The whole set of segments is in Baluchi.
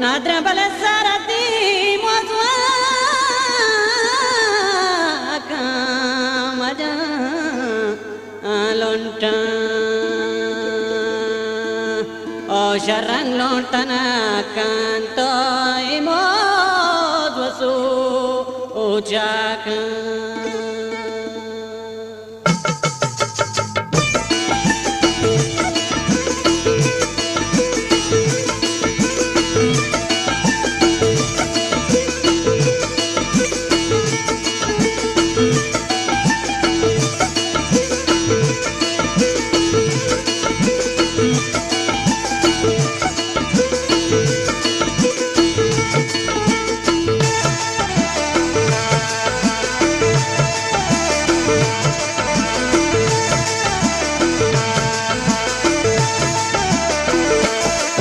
نادراں بلے سارتی موزواکاں مجاں لونٹاں، او شرن لونٹنا کن تو اے موز وسو او چاکاں۔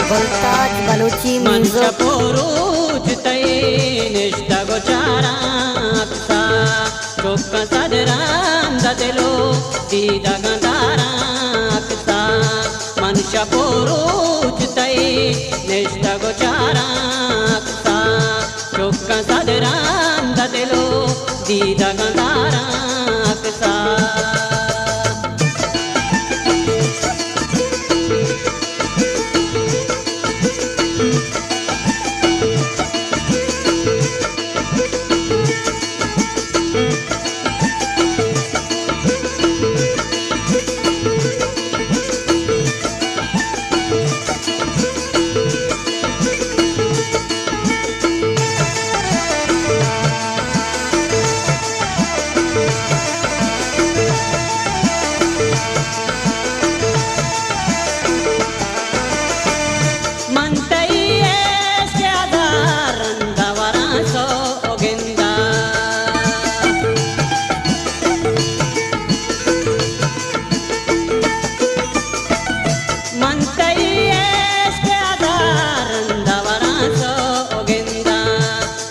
گلتاج بلوچی من میوزک۔ شپ و روچ تئی نشتگ و چاراں اکسا، چکاں صد رند دل و دیدگاں داراں اکسا۔ من شپ و روچ تئی نشتگ و چاراں اکسا، چکاں صد رند دل و دیدگاں داراں اکسا۔ من تئی عشق ءَ ہزار رند وراں سوگندا۔ من تئی عشق ءَ ہزار رند وراں سوگندا۔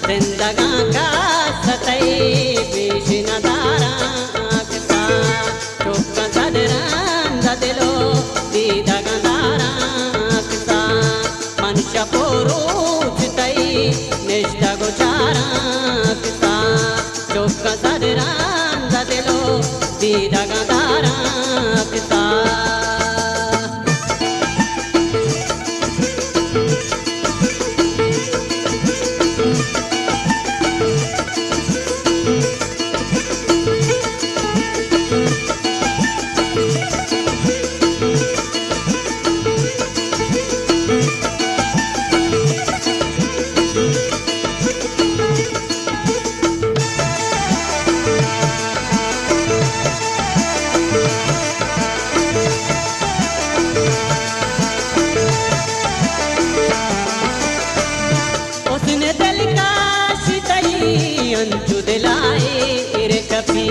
زندگاں کس تئی پیش نداراں اکسا، چکاں صد رند دل و دیدگاں داراں اکسا۔ من شپ و روچ تئی نشتگ و چاراں اکسا، چکاں صد رند دل و دیدگاں داراں اکسا۔ حسن دلکش تئی انچو دلائے ایر کپی۔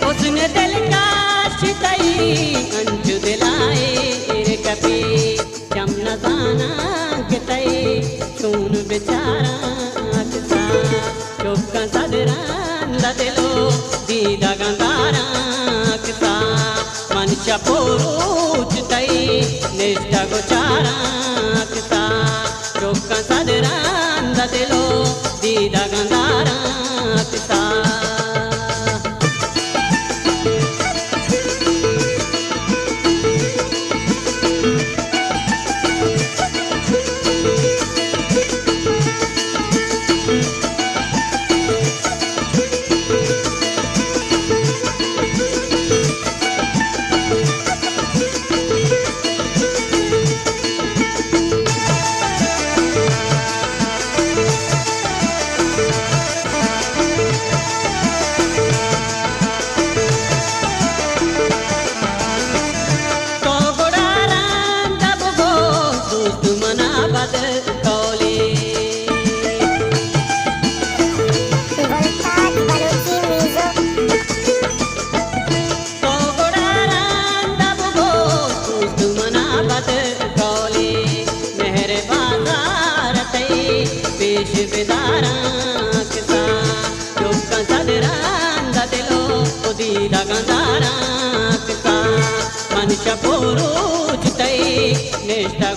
حسن دلکش تئی انچو دلائے ایر کپی۔ چم نزاناں کہ تئی چون بچاراں اکسا، چکاں صد رند دل و دیدگاں داراں اکسا۔ من شپ و روچ تئی نشتگ و چاراں اکسا، چکاں صد رند دل و دیدگاں داراں اکسا۔ تو گڑا رند بگو دوست منا بد قولی۔ گلتاج بلوچی میوزک۔ تو گڑا رند بگو دوست منا بد قولی، مہر بازار تئی پیش بداراں اکسا، چکاں صد رند دل و دیدگاں داراں شپ و روچ تئی نشتہ